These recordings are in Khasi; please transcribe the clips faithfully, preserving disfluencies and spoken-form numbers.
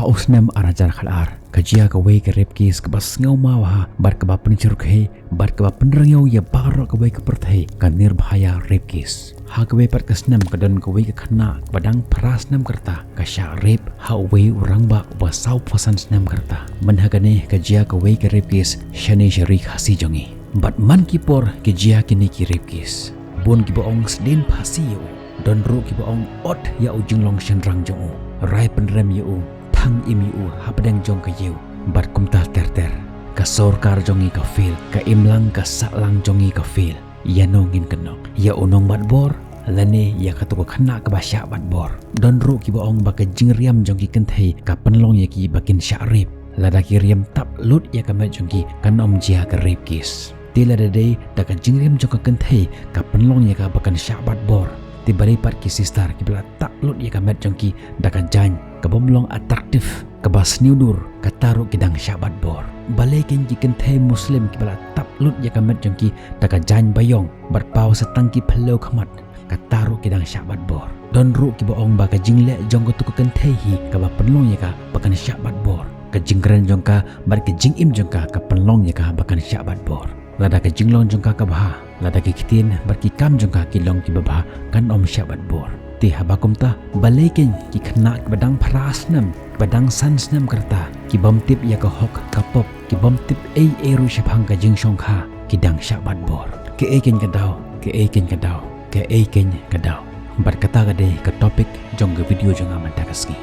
U snem ar hajar khatar ka jia kawei ka rape case kaba sngewma bha bad kaba pynshyrkhei bad kaba pynrngiew ïa baroh kawei ka pyrthei, ka Nirbhaya rape case. Ha kawei pat ka snem ka don kawei ka khynnah kaba dang phra snem ka rta ka shah rape ha uwei u rangbah uba sawphew san snem ka rta. Mynha kane ka jia kawei ka rape case shane sha ri Khasi jong ngi. Bad man ki por ki jia kine ki rape case, bun kiba ong sdien phasi ïa u, don ruh kiba ong ot ïa u jinglong shynrang jong u, rai pynrem ïa u, thang im ïa u hapdeng jong ka ïew. Bad kumta ter ter. Ka sorkar jong ngi ka fail, ka imlang ka sahlang jong ngi ka fail. Ïa no ngin kynnoh, ïa u nongbat bor lane ïa kato ka khynnah kaba shah bat bor? Don ruh kiba ong ba ka jingriam jong ki kynthei ka pynlong ïa ki ba kin shah rape. Lada ki riam tap lut ïa ka met jong ki, kan ym jia ka rape case. Te lada dei da ka jingriam jong ka kynthei ka pynlong ïa ka ba kan shah bat bor, te balei pat ki sister kiba la tap lut ïa ka met jong ki da ka jaiñ kabym long attractive, kaba sniewdur, kata ruh ki dang shah bat bor? Balei kein ki kynthei Muslim kiba la tap lut ïa ka met jong ki da ka jaiñ baïong bad paw sa tang ki phyllaw khmat, kata ruh ki dang shah bat bor? Don ruh kiba ong ba ka jingleh jong kato ka kynthei hi kaba pynlong ïa ka ba kan shah bat bor. Ka jingkren jong ka bad ka jingim jong ka ka pynlong ïa ka ba kan shah bat bor. Lada ka jinglong jong ka ka bha, lada ki ktien bad ki kam jong ka ki long kiba bha, kan ym shah bat bor. Te haba kumta, balei kein ki khynnah kiba dang phra snem, kiba dang san snem ka rta, kibym tip ïa ka hok ka pop, kibym tip ei ei ruh shaphang ka jingshongkha, ki dang shah bat bor? Kaei kein ka daw, kaei kein ka daw, kaei kein ka daw? Bad kata ka dei ka topic jong ka video jong nga mynta ka sngi.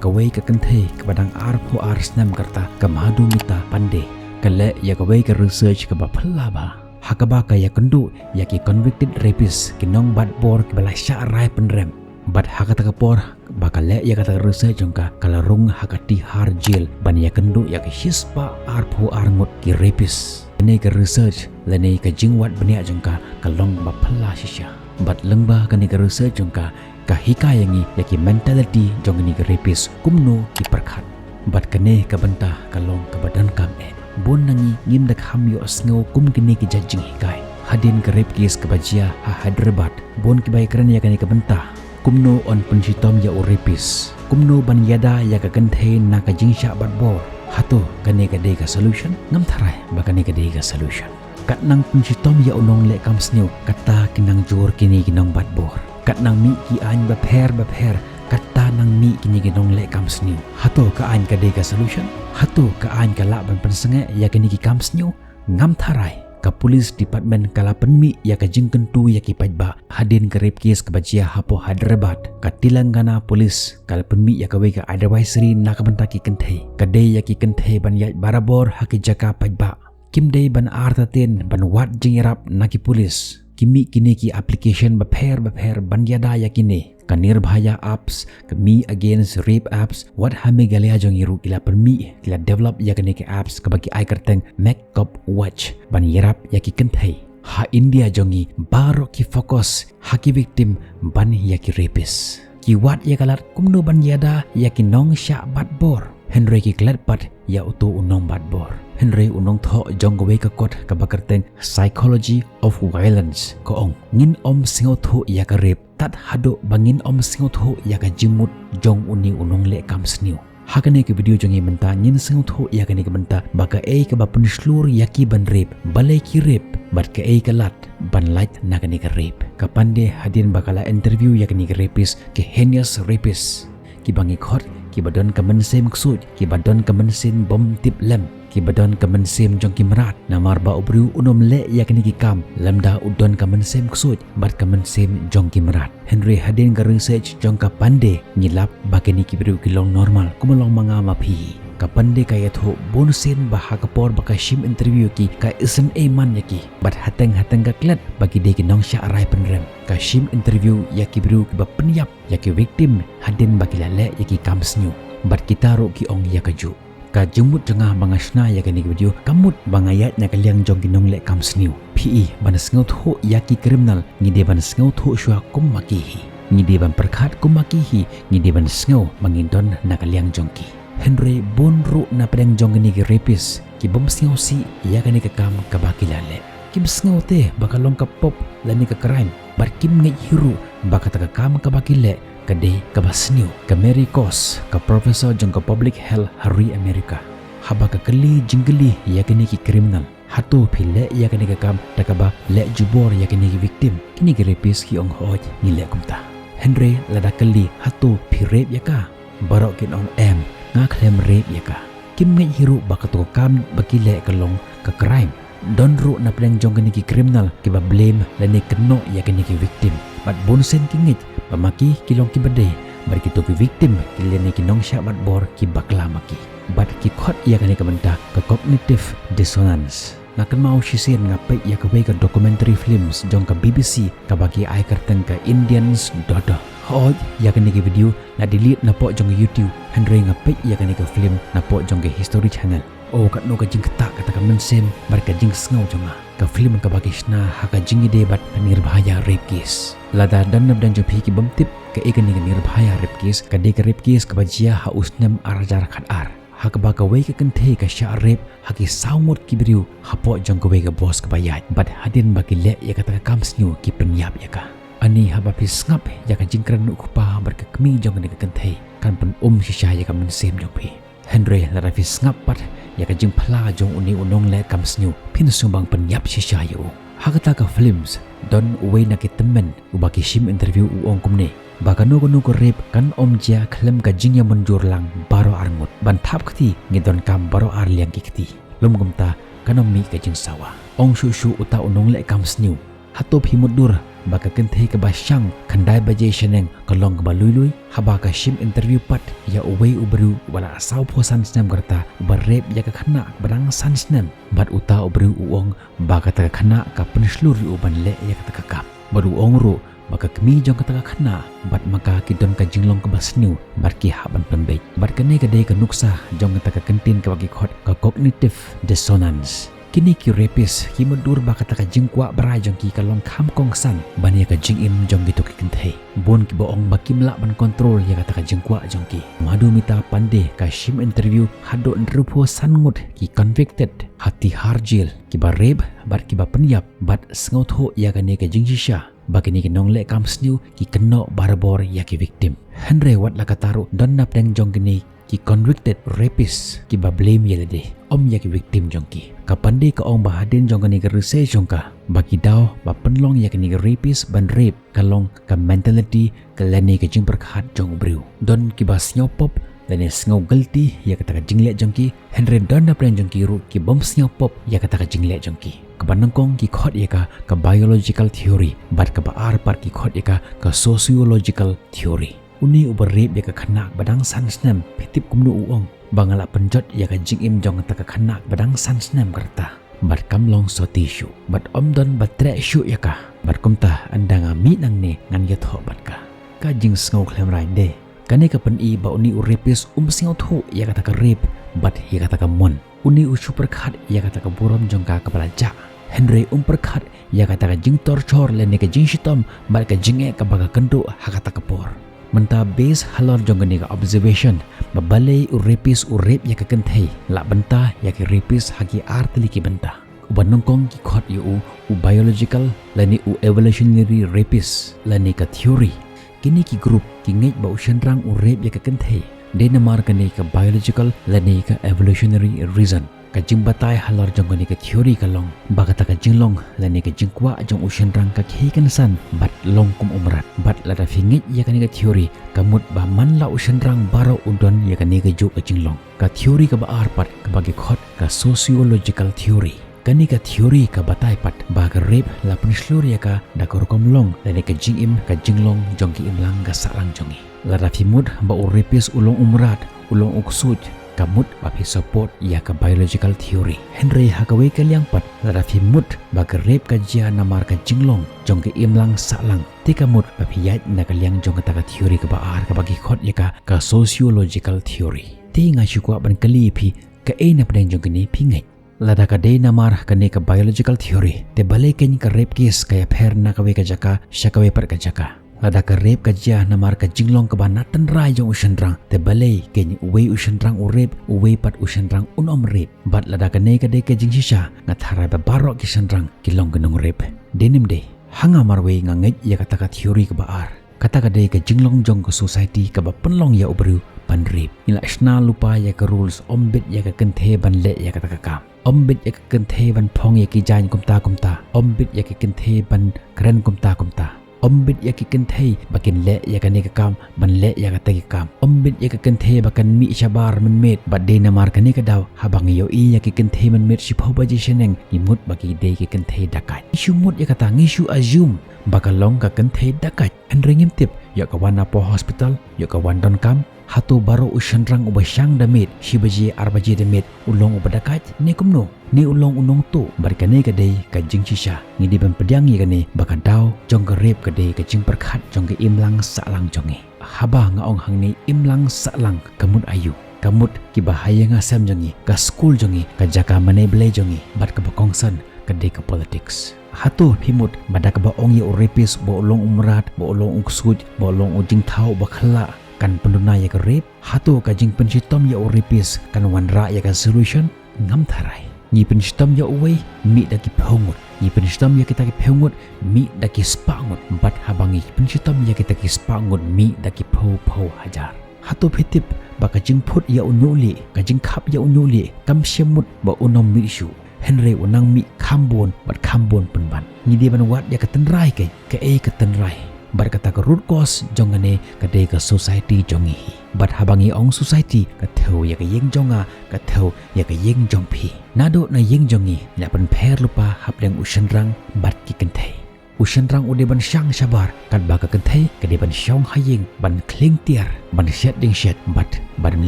Kawei ka kynthei kaba dang arphew ar snem ka rta, ka Madhumita Pandey, ka leh ïa kawei ka research kaba phylla bha, ha kaba ka ïakynduh ïa ki convicted rapist, ki nongbat bor kiba la shah rai pynrem. Bad ha kata ka por ba ka leh ïa kata ka research jong ka, ka la rung ha ka Tihar jail ban ïakynduh ïa ki shispah arphew ar ngut ki rapist. Kane ka research lane ka jingwad bniah jong ka ka long ba phylla shisha. Bad lyngba kane ka research jong ka, ka hikai ïa ngi ïa ki mentality jong kine ki rapist, kumno ki pyrkhat. Bad kane ka bynta ka long kaba donkam eh. Bun na ngi ngim da kham ïohsngew kum kine ki jait jinghikai. Hadien ka rape case kaba jia ha Hyderabad, bun kiba ïakren ïa kane ka bynta, kumno yn pynshitom ïa u rapist, kumno ban ïada ïa ka kynthei na ka jingshah bat bor. Hato kane ka dei ka solution? Ngam tharai ba kane ka dei ka solution. Katnang pynshitom ïa u nongleh kam sniew, kata ki nang jur kine ki nongbat bor. Katnang mih ki aiñ bapher bapher, kata nang mih kine ki nongleh kam sniew. Hato ka aiñ ka dei ka solution? Hato ka aiñ ka lah ban pynsangeh ïa kine ki kam sniew? Ngam tharai. Ka police department ka la pynmih ïa ka jingkyntu ïa ki paidbah hadien ka rape case kaba jia hapoh Hyderabad. Ka Telangana police ka la pynmih ïa kawei ka advisory na ka bynta ki kynthei. Ka dei ïa ki kynthei ban ïaid barabor ha ki jaka paidbah. Kim dei ban artatien ban wad jingïarap na ki police. Ki mih kine ki application bapher bapher ban ïada ïa kine. Ka Nirbhaya apps, ka Me Against Rape apps, wat ha Meghalaya jong ngi ruh ki la pynmih, ki la develop ïa kane ka apps kaba ki ai kyrteng Make Cop Watch ban ïarap ïa ki kynthei. Ha India jong ngi baroh ki focus ha ki victim ban ïa ki rapist. Ki wad ïa ka lad kumno ban ïada ïa ki nongshah bat bor. Hynrei ki klet pat ïa uto u nongbat bor. Hynrei u nongthoh jong kawei ka kot kaba kyrteng Psychology of Violence ka ong, ngin ym sngewthuh ïa ka rape tad haduh ba ngin ym sngewthuh ïa ka jingmut jong une u nongleh kam sniew. Ha kane ka video jong ngi mynta ngin sngewthuh ïa kane ka bynta ba kaei kaba pynshlur ïa ki ban rape, balei ki rape, bad kaei ka lad ban lait na kane ka rape. Ka Pandey hadien ba ka la interview ïa kane ka rapist, ki heinous rapist, kiba ngi khot kiba don ka mynsiem ksuid, kiba don ka mynsiem bym tip lem, kiba don ka mynsiem jong ki mrad. Namar ba u briew un ym leh ïa kine ki kam lymda u don ka mynsiem ksuid bad ka mynsiem jong ki mrad. Hynrei hadien ka research jong ka Pandey ngi lap ba kine ki briew ki long normal kumba long ma nga ma phi hi. Ka Pandey ka ïathuh bunsien ba ha ka por ba ka shim interview ïa ki, ka isynei man ïa ki. Bad hateng hateng ka klet ba ki dei ki nongshah rai pynrem. Ka shim interview ïa ki briew kiba pynïap ïa ki victim hadien ba ki la leh ïa ki kam sniew. Bad kita ruh ki ong ïa kajuh. Ka jingmut jong nga ba nga shna ïa kane ka video, ka mut ba nga ïaid na ka liang jong ki nongleh kam sniew. Phi i, ban sngewthuh ïa ki criminal ngi dei ban sngewthuh shuwa kum ma ki hi. Ngi dei ban pyrkhat kum ma ki hi, ngi dei ban sngew ba ngi don na ka liang jong ki. Hynrei bun ruh na pdeng jong kine ki rapist ki bym sngewsih ïa kane ka kam kaba ki la leh. Kim sngew te ba ka long ka pop lane ka crime, bad kim ngeit hi ruh ba kata ka kam kaba ki leh Ka dei kaba sniew. Ka Mary Koss, ka professor jong ka public health ha ri America, haba ka kylli jingkylli ïa kine ki criminal, hato phi leh ïa kane ka kam da kaba leh jubor ïa kine ki victim? Kine ki rapist ki ong, hooid, ngi leh kumta. Hynrei lada kylli, hato phi rape ïa ka? Baroh kin ong, em, nga khlem rape ïa ka. Kim ngeit hi ruh ba kato ka kam ba ki leh ka long ka crime. Don ruh na pdeng jong kine ki criminal kiba blame lane kynnoh ïa kine ki victim. Bad bun sien ki ngeit ba ma ki ki long kiba dei, bad kito ki victim ki lane ki nongshah batbor ki bakla ma ki. Bad ki khot ïa kane ka bynta ka cognitive dissonance. Nga kynmaw shisien nga peit ïa kawei ka documentary films jong ka B B C kaba ki ai kyrteng ka Indian's Daughter. Hooid, ïa kane ka video la delete napoh jong ka YouTube, hynrei nga peit ïa kane ka film napoh jong ka History Channel. Oh, katno ka jingktah kata ka mynsiem bad ka jingsngew jong nga. Ka film kaba ki shna ha ka jingïadei bad ka Nirbhaya rape case. Lada don na pdeng jong phi ki bym tip kaei kane ka Nirbhaya rape case, ka dei ka rape case kaba jia ha u snem ar hajar khatar, ha kaba kawei ka kynthei ka shah rape ha ki saw ngut ki briew hapoh jong kawei ka bus kaba ïaid. Bad hadien ba ki leh ïa kata ka kam sniew, ki pynïap ïa ka. Ani haba phi sngap ïa ka jingkren u kpa bad ka kmie jong kane ka kynthei, kan pyn-um shisha ïa ka mynsiem jong phi. Hynrei lada phi sngap pat ïa ka jingphla jong une u nongleh kam sniew, phin sngewbang pynïap shisha ïa u. Ha kata ka films, don uwei na ki tymmen uba ki shim interview, u ong kumne, ba kano kano ka rape kan ym jia khlem ka jingïamynjur lang baroh arngut. Ban thap kti ngi donkam baroh arliang ki kti. Lym kumta kan ym mih ka jingsawa. Ong shuh shuh uta u nongleh kam sniew, hato phi mutdur ba ka kynthei kaba shang khyndai baje shaneng ka long kaba lui lui? Haba ka shim interview pat ïa uwei u briew uba la sawphew san snem ka rta, uba rape ïa ka khynnah ba dang san snem. Bad uta u briew u ong ba kata ka khynnah ka pynshlur ïa u ban leh ïa kata ka kam. Bad u ong ruh ba ka kmie jong kata ka khynnah bad ma ka ki don ka jinglong kaba sniew bad ki hap ban pynbeit. Bad kane ka dei ka nuksa jong kata ka kyntien kaba ki khot ka cognitive dissonance. Kine ki rapist ki mutdur ba kata ka jingkwah brai jong ki ka long kham kongsan ban ïa ka jingim jong kito ki kynthei. Bun kiba ong ba kim lah ban control ïa kata ka jingkwah jong ki. Madhumita Pandey ka shim interview haduh hynriewphew san ngut ki convicted ha Tihar Jail, kiba rape bad kiba pynïap, bad sngewthuh ïa kane ka jingshisha ba kine ki nongleh kam sniew ki kynnoh barabor ïa ki victim. Hynrei wat la katta ruh, don na pdeng jong kine ki convicted rapist kiba blame ïa lade, ym ïa ki victim jong ki. Ka Pandey ka ong ba hadien jong kane ka research jong ka, ba ki daw ba pynlong ïa kine ki rapist ban rape ka long ka mentality, ka lane ka jingpyrkhat jong u briew. Don kiba sngew pop lane sngew guilty ïa kata ka jingleh jong ki, hynrei don na pdeng jong ki ruh ki bym sngew pop ïa kata ka jingleh jong ki. Kaba nyngkong ki khot ïa ka ka biological theory, bad kaba ar pat ki khot ïa ka ka sociological theory. Une uba rape ïa ka khynnah ba dang san snem, phi tip kumno u ong ba nga la pynjot ïa ka jingim jong kata ka khynnah ba dang san snem ka rta. Bad kam long soti shuh, bad ym don ba treh shuh ïa ka. Bad kumta ynda nga mih nangne ngan ïathoh bad ka. Ka jingsngew khlem rain de. Kane ka pyni ba une u rapist um sngewthuh ïa kata ka rape bad ïa kata ka mon. Une u shu pyrkhat ïa kata ka burom jong ka kaba la jah, hynrei um pyrkhat ïa kata ka jingtorture lane ka jingshitom bad ka jingeh kaba ka kynduh ha kata ka por. Mynta, based halor jong kane ka observation, ba balei u rapist u rape ïa ka kynthei, lah bynta ïa ki rapist ha ki ar tylli ki bynta. Uba nyngkong ki khot ïa u u biological lane u evolutionary rapist lane ka theory. Kine ki group ki ngeit ba u shynrang u rape ïa ka kynthei dei namar kane ka biological lane ka evolutionary reason. Ka jingbatai halor jong kane ka theory ka long ba kata ka jinglong lane ka jingkwah jong u shynrang ka khie kynsan bad long kum u mrad. Bad lada phi ngeit ïa kane ka theory, ka mut ba man la u shynrang baroh u don ïa kane ka juh ka jinglong. Ka theory kaba ar pat kaba ki khot ka sociological theory. Kane ka theory ka batai pat ba ka rape la pynshlur ïa ka da ka rukom long lane ka jingim ka jinglong jong ki imlang ka sahlang jong ngi. Lada phi mut ba u rapist u long u mrad, u long u ksuid, ka mut ba phi support ïa ka biological theory. Hynrei ha kawei ka liang pat, lada phi mut ba ka rape ka jia namar ka jinglong jong ka imlang sahlang, te ka mut ba phi ïaid na ka liang jong kata ka theory kaba ar kaba ki khot ïa ka ka sociological theory. Te nga shu kwah ban kylli ïa phi, kaei na pdeng jong kine phi ngeit? Lada ka dei namar kane ka biological theory, te balei kein ka rape case ka ïapher na kawei ka jaka sha kawei pat ka jaka? Lada ka rape ka jia namar ka jinglong kaba na tynrai jong u shynrang, te balei kein uwei u shynrang u rape, uwei pat u shynrang un ym rape? Bad lada kane ka dei ka jingshisha, nga tharai ba baroh ki shynrang ki long ki nong rape. Dei ne ym dei? Ha nga marwei nga ngeit ïa kata ka theory kaba ar. Kata ka dei ka jinglong jong ka society kaba pynlong ïa u briew ban rape. Ngi la shna lypa ïa ka rules, ym bit ïa ka kynthei ban leh ïa kata ka kam. Ym bit ïa ka kynthei ban phong ïa ki jaiñ kumta kumta. Ym bit ïa ka kynthei ban kren kumta kumta. Ym bit ïa ki kynthei ba kin leh ïa kane ka kam, ban leh ïa kata ka kam. Ym bit ïa ka kynthei ba kan mih shabar mynmiet, bad dei namar kane ka daw haba ngi ïohi ïa ki kynthei mynmiet shiphew baje shaneng, ngi mut ba ki dei ki kynthei dakaid. Ngi shu mut ïa kata, ngi shu assume ba ka long ka kynthei dakaid. Hynrei ngim tip, ïoh ka wan hapoh hospital, ïoh ka wan donkam, hato baroh u shynrang uba shang da miet, shi baje ar baje da miet, u long uba dakaid ne kumno? Ne u long u nongtuh? Bad kane ka dei ka jingshisha. Ngi dei ban pdiang ïa kane ba ka daw jong ka rape ka dei ka jingpyrkhat jong ka imlang sahlang jong ngi. Haba nga ong hangne imlang sahlang, ka mut aïu? Ka mut kiba ha ïing ha sem jong ngi, ka skul jong ngi, ka jaka mane blei jong ngi, bad kaba kongsan ka dei ka politics. Hato phi mut ba da kaba ong ïa u rapist ba u long u mrad, ba u long u ksuid, ba u long u jingthaw ba khyllah kan pynduna ïa ka rape? Hato ka jingpynshitom ïa u rapist kan wanrah ïa ka solution? Ngam tharai. Ngi pynshitom ïa uwei, mih da ki phew ngut. Ngi pynshitom ïa kita ki phew ngut, mih da ki spah ngut. Bad haba ngi pynshitom ïa kita ki spah ngut, mih da ki phew phew hajar. Hato phi tip ba ka jingphut ïa u ñiuhlieh, ka jingkhap ïa u ñiuhlieh, kam shym mut ba un ym mih shuh. Hynrei u nang mih kham bun bad kham bun pynban. Ngi dei ban wad ïa ka tynrai, ka, kaei ka tynrai? Bad kata ka root cause jong kane ka dei ka society jong ngi hi. Bad haba ngi ong society, ka thew ïa ka ïing jong nga, ka thew ïa ka ïing jong phi. Naduh na ïing jong ngi, la pynpher lypa hapdeng u shynrang bad ki kynthei. U shynrang u dei ban shang shabar, katba ka kynthei ka dei ban shong ha ïing, ban khlieng tiar, ban shet dieng shet, bad ban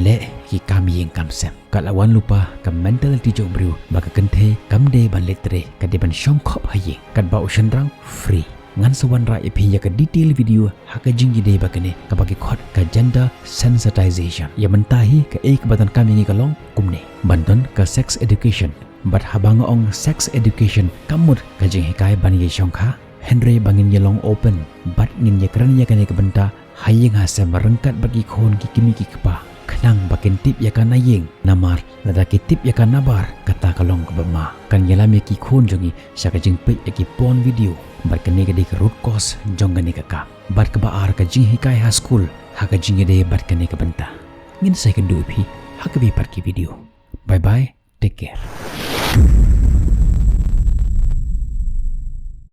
leh ki kam ïing kam sem. Ka la wan lypa ka mentality jong u briew ba ka kynthei kam dei ban leit trei, ka dei ban shong khop ha ïing. Katba u shynrang free. Ngan sa wanrah ïa phi ïa ka detail video ha ka jingïadei bad kane kaba ki khot ka gender sensitization. Ïa mynta hi kaei kaba donkam ïa ngi ka long kumne. Ban don ka sex education. Bad haba nga ong sex education, kam mut ka jinghikai ban ïashongkha. Hynrei ba ngin ïalong open bad ngin ïakren ïa kane ka bynta ha ïing ha sem ryngkat bad ki khun, ki kmie ki kpa, khnang ba kin tip ïa ka na ïing. Namar lada ki tip ïa ka nabar, kata ka long kaba ma. Kan ïalam ïa ki khun jong ngi sha ka jingpeit ïa ki porn video. Bad kane ka dei ka root cause jong kane ka kam. Bad kaba ar, ka jinghikai ha skul ha ka jingïadei bad kane ka bynta. Ngin sa ïakynduh ïa phi ha kawei pat ki video. Bye bye. Take care.